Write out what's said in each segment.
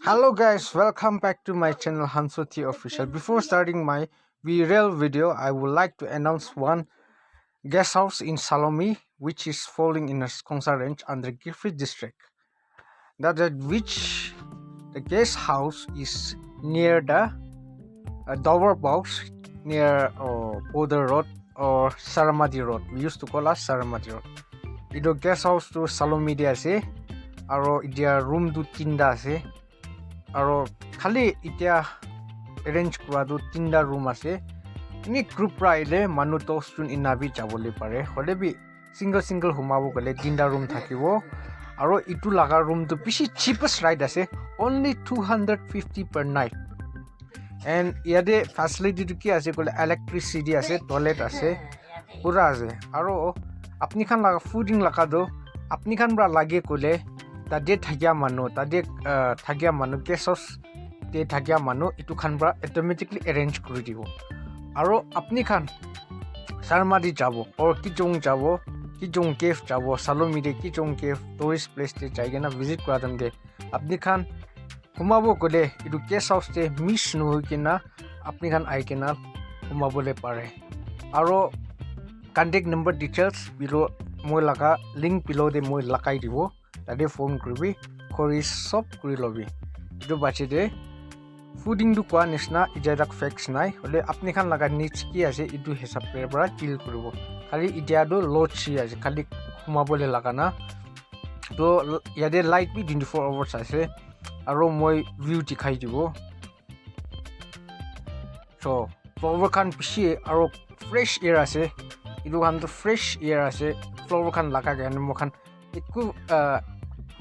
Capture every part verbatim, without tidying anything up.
Hello guys, welcome back to my channel Hanso T Official. Before starting my v- real video, I would like to announce one guest house in Salomi, which is falling in a Khongsa range under Kiphire district. That, that which the guest house is near the uh, Dover Box, near uh, Border Road or Saramati Road. We used to call as Saramati Road. Itu guest house tu Salomi te ase, aro itia room tu tinta ase, aro khali itia arrange kura tu tinta room ase. Any group pra ahile manu dos jun ena bi jabole pare, hoile bi single single humabo koile tinta room thakibo. Aro itu laga room tu bishi cheapest rate ase, only two hundred fifty per night. And yate facility tu ki ase koile electricity ase, toilet ase, pura ase. Aro apni khan laga fooding laga tu apni khan pra lage koile tate thakia manu, tate uh, thakia manu, guest house te thakia manu itu khan pra automatically arrange kuri dibo. Aro apni khan Saramati jabo or Kijong jabo, Kijong Cave jabo, Salomi te Kijong Cave tourist place te jai kena visit kura time te apni khan humabo koile itu guest house te miss nohoi kena apni khan ahi kena humabole pare. Aro contact number details below, moi laga link below te moi lagai dibo, tate phone kuribi, khori sob kuri lobi. Itu bache te fooding tu koa nishina ijai tak fix nai, hoile apni khan laga needs ki ase itu hisab te pra deal kuribo. Khali itia tu lodge hi ase, khali humabole laga na. To yate light bi twenty four hours ase, aro moi view dikhai dibo. So flower khan bishi aro fresh air ase, itu khan tu fresh air ase. Flower khan laga karne moi khan eku uh,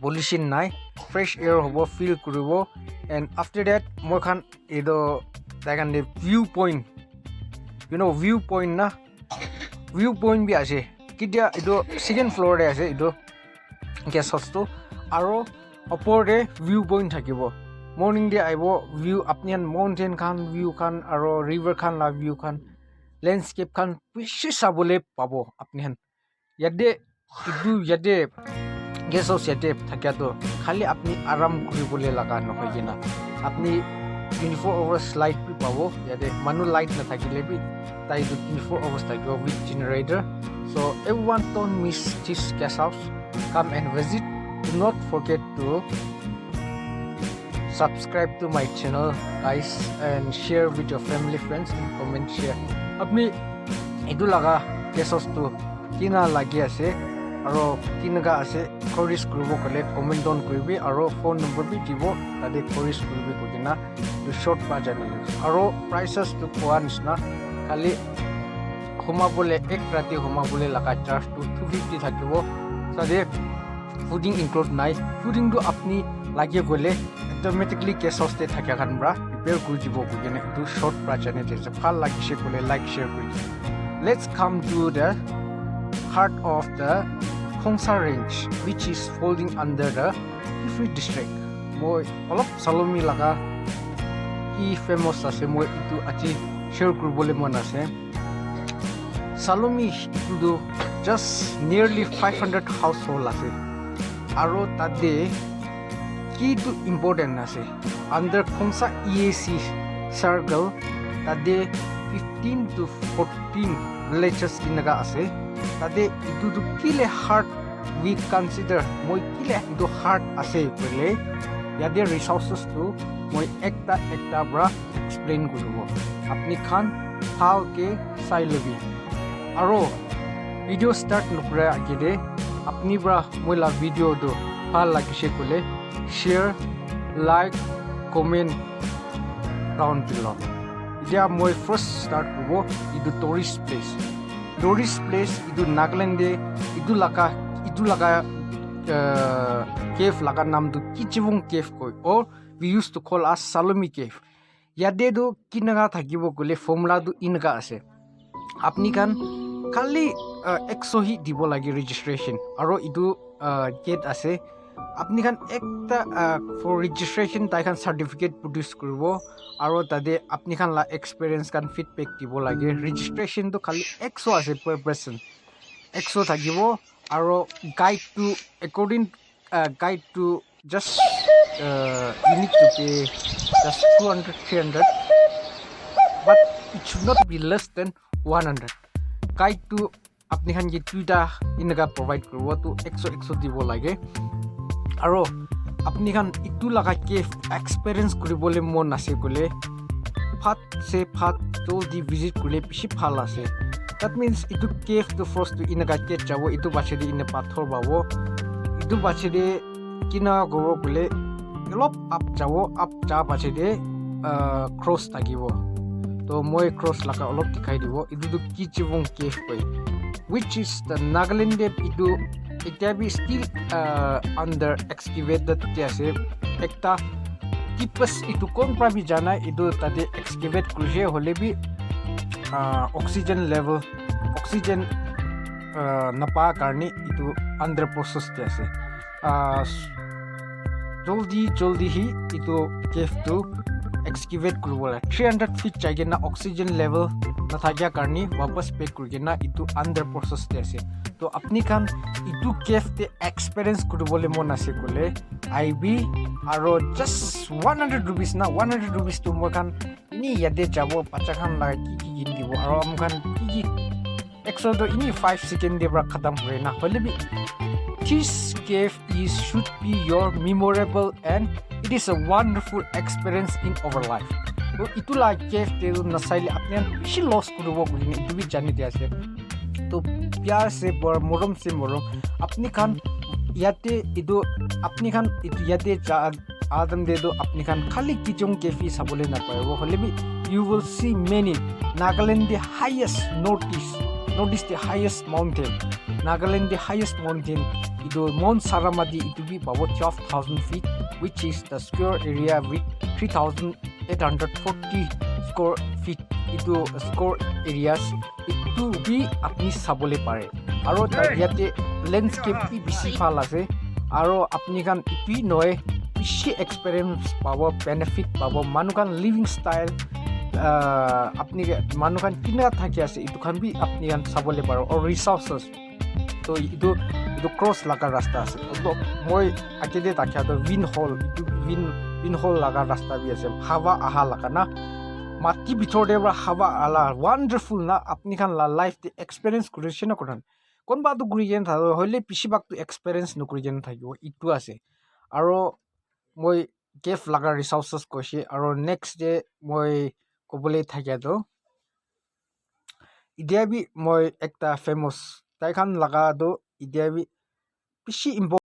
pollution nai, fresh air hobo, feel kuribo. And after that moi khan itu tai khan te view point, you know, view point na, view point bi ase. Ketia itu second floor te ase itu guest house tu, aro upor te view point thakibo. Morning te ahibo, view apni khan mountain khan view khan aro river khan la view khan, landscape khan bishi sabole pabo apni khan. Yate itu yate guest house yate thakia tu khali apni aram kuribole laga nohoi kena apni twenty four hours light bi pabo. Yate manu light nathakile bi tai tu twenty four hours thakibo with generator. So everyone, don't miss this guest house. Come and visit. Do not forget to subscribe to my channel, guys, and share with your family, friends, and comment, share. Apni itu laga guest house tu kina lagi ase aro kinaka ase, queries kuribo koile comment down kuribi aro phone number bi dibo, tate queries kuribi koi kena itu short pa jani aro prices tu koa nishina khali humabole, ek rati humabole laga charge tu two fifty thakibo. Tate fooding include nai. Fooding tu apni lage koile automatically guest house te thakia khan pra prepare kuri dibo koi kena itu short pra jane jai ase. Bhal lagise koile like, share kuri dibo. Let's come to the heart of the Khongsa range, which is falling under the Kiphire district. Moi olop Salomi laga ki famous ase, moi itu aji share kuribole mon ase. Salomi itu tu just nearly five hundred household ase. Aro tate ki tu important ase, under Khongsa E A C circle tate fifteen to fourteen villages kinaka ase. Tate itu tu kile heart we consider, moi kile itu heart ase koile yate resources tu moi ekta ekta pra explain kuribo. Apni khan bhal ke sai lobi. Aro video start nokura agede apni pra moi la video tu bhal lagise koile share, like, comment down below. Etia moi first start kuribo itu tourist place. Tourist place itu Nagaland de itu laga itu laga uh, cave laga naam tu Kichibung Cave koi, or we used to call as Salomi Cave. Yate tu kinaka thakibo koile formula tu inaka ase. Apni khan khali uh, ekso hi dibo lage registration, aro itu uh, gate ase. Apni khan ekta uh, for registration tai khan certificate produce kuribo, aro tate apni khan la experience khan feedback dibo lage. Registration tu khali ekso ase per person, ekso thakibo, aro guide tu according uh, guide tu just uh, you need to pay just two hundred, three hundred, but it should not be less than one hundred. Guide tu apni khan ke duita eneka provide kuribo, tu ekso ekso dibo lage. Aro apni khan itu laga cave experience kuribole mon ase koile, phat se phat joldi visit kurile bishi bhal ase. That means itu cave tu first tu eneka ke jabo, itu bache de ene pathor pabo, itu bache de kina kobo koile olop up jabo, up ja bache de, uh, cross thakibo. To moi cross laga olop dikhai dibo. Itu tu Kichibong Cave koi, which is the Nagaland de itu etia bi still, uh, under excavated te ase. Ekta deepest itu kon pra bi jana, itu tate excavate kurishe hoile bi, uh, oxygen level, oxygen, uh, napa karne itu under process te ase. Uh, s- joldi joldi hi itu cave tu excavate kuribo la, three hundred feet jai kena oxygen level nathakia karne wapas back kuri kena itu under process te ase. To apni khan itu cave te experience kuribole mon ase koile, I B aro just one hundred rupees na, one hundred rupees tu moi khan ini yate jabo, bacha khan la ki ki kin dibo, aro am khan ki ki exo to ini five second de pra khatam kore na, hoile bi this cave is should be your memorable and it is a wonderful experience in our life. To itu la cave te tu nasaile apni khan bishi loss kuribo kuri kena itu bi jani dia ase. To pyar se bor, morom se morom, apni khan yate itu, apni khan itu yate ja Adam de tu apni khan khali Kichibong Cave sabole na paribo. Hoile bi you will see many Nagaland the highest, northeast, northeast the highest mountain. Nagaland the highest mountain itu Mount Saramati, itu bi pabo twelve thousand feet, which is the square area with three thousand eight hundred forty square feet. Itu square areas itu bi apni sabole pare. Aro ta yate landscape bi bishi bhal ase. Aro apni khan itu nohoi bishi experience pabo, benefit pabo, manu khan living style, uh, apni ke- manu khan kina thaki ase itu khan bi apni khan sabole paro. Or resources. To itu itu cross laga rasta ase. To moi age de thakya to wind hall, itu wind wind hall laga rasta bi ase. Hawa aha laga na, mati bitor de pra hawa ala, wonderful na, apni khan la life te experience kurishe na koran. Konba tu kuri kena thabo, hoile bishi bhag tu experience nokuri kena thakibo, itu ase. Aro moi cave laga resources koishe, aro next day moi kobole thakia tu, itia bi moi ekta famous, tai khan laga tu itia bi bishi important.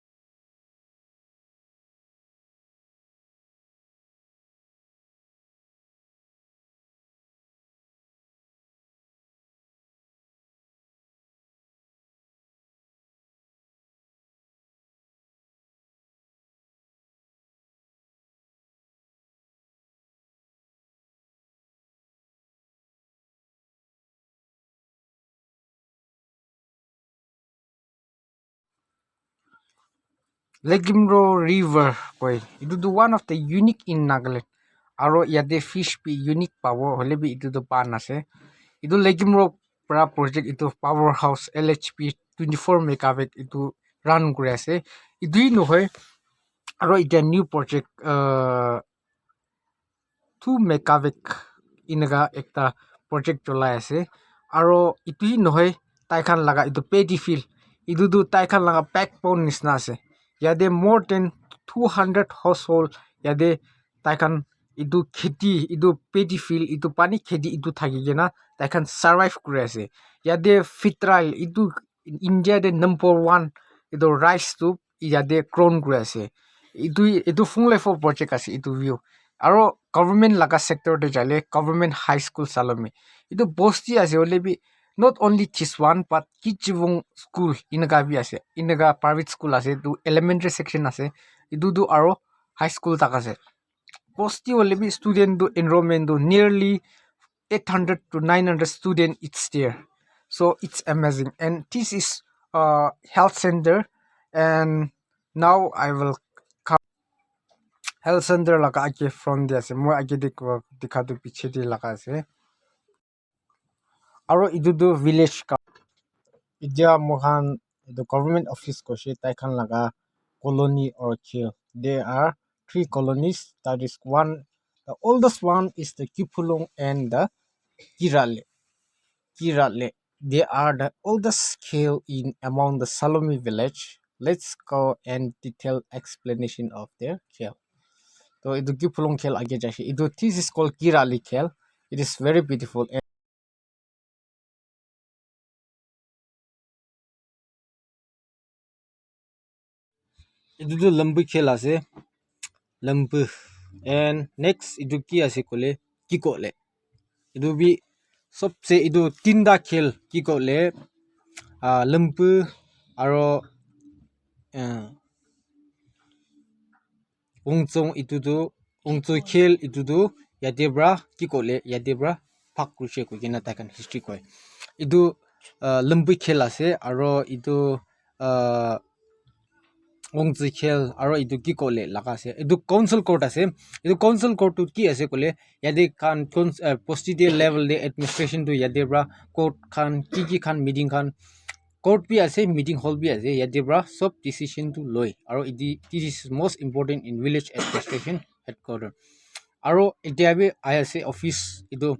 Legimro River koi. Itu tu one of the unique in Nagaland. Aro yate fish bi unique pabo, hoile bi itu tu pan ase. Itu Legimro pra project itu power house L H P twenty-four megawatt itu run kuri ase. Itu hi nohoi, aro etiya new project, uh, two megawatt eneka ekta project cholai ase. Aro itu hi nohoi, tai khan laga itu paddy field, itu tu tai khan laga backbone nishina ase. Yate more than two hundred household yate tai khan itu kheti, itu paddy field, itu pani kheti itu thaki kena tai khan survive kuri ase. Yate federal itu India te number one itu rice tu yate grown kuri ase. Itu itu Phunglefo project ase itu view. Aro government laga sector te jaile government high school Salomi. Itu bosti ase hoile bi not only this one but Kichibong school eneka bi ase. Eneka private school ase, itu elementary section ase. Itu tu aro high school tak ase. Bosti hoile bi student tu enrollment tu nearly eight hundred to nine hundred student it's there. So it's amazing. And this is uh health center. And now I will come health center laga age front de ase. Moi age de dikha tu piche de laga ase. Aro itu tu village ka. Etiya moikhan itu government office koishe tai khan laga colony or jail. There are three colonies. That is one, the oldest one is the Kipulung and the Kirale. Kirale. They are the oldest khel in among the Salomi village. Let's go and detail explanation of their khel. To itu Kipulung khel age jai ase. Itu, this is called Kirale khel. It is very beautiful. And itu tu lambu khel ase. Lambu. And next itu ki ase koile, kikole. Itu bi sobse itu tinta khel kikole, ah, lambu aro, ah, ungchong itu tu, ungchong khel itu tu yate pra kikole, yate pra phak kurishe koikena taikhan history koi. Itu, ah, lambu khel ase aro itu, ah, ungchong khel aro itu kikole laga ase. Itu council court ase. Itu council court tu ki ase koile, yate khan cons-, ah, posti level de administration tu yate pra court khan, ki ki khan meeting khan, court bi ase, meeting hall bi ase, yate pra sob decision tu loi. Aro iti, this is most important in village administration headquarter. Aro etia bi ahi ase office, itu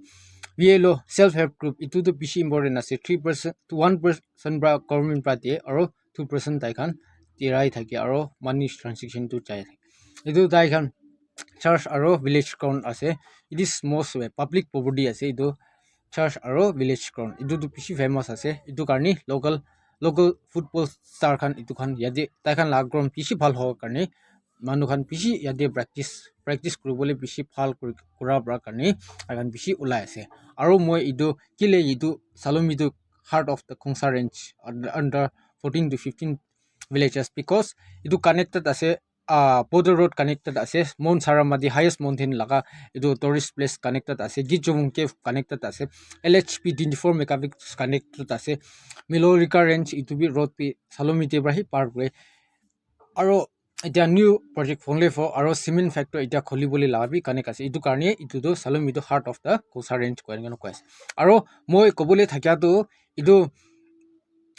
V L O self help group, itu tu bishi important ase. Three percent, one percent pra government pra diye, aro two percent tai khan dirai thake, aro money transaction tu jai thake. Itu tai khan church aro village ground ase. It is most, eh, public property ase itu, church aro village ground. Itu tu bishi famous ase. Itu karne local, local football star khan itu khan yate tai khan la ground bishi bhal howa karne manu khan bishi yate practice, practice kuribole bishi bhal kuri, kura pra karne tai khan bishi ulai ase. Aro moi itu kile itu Salomi tu heart of the Khongsa range under, under fourteen to fifteen villages, because itu connected ase, ah, border road connected ase, Mount Saramati highest mountain laga itu tourist place connected ase, Gitchumung cave connected ase, L H P twenty-four megapixels connected ase, Milorika range itu bi road bi Salomi te pra hi par kure. Aro etia new project Phonglay Pho aro cement factory etia khulibole laga bi connect ase. Itu karne itu tu Salomi tu heart of the Khongsa range koi kena koi ase. Aro moi kobole thakia tu itu,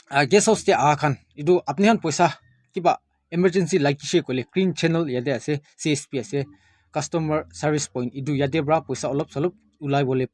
ah, guest house te aha khan, itu apni khan poisa kiba emergency lagise koile, green channel yate ase, C S P ase, customer service point, itu yate pra poisa olop solop ulai bole.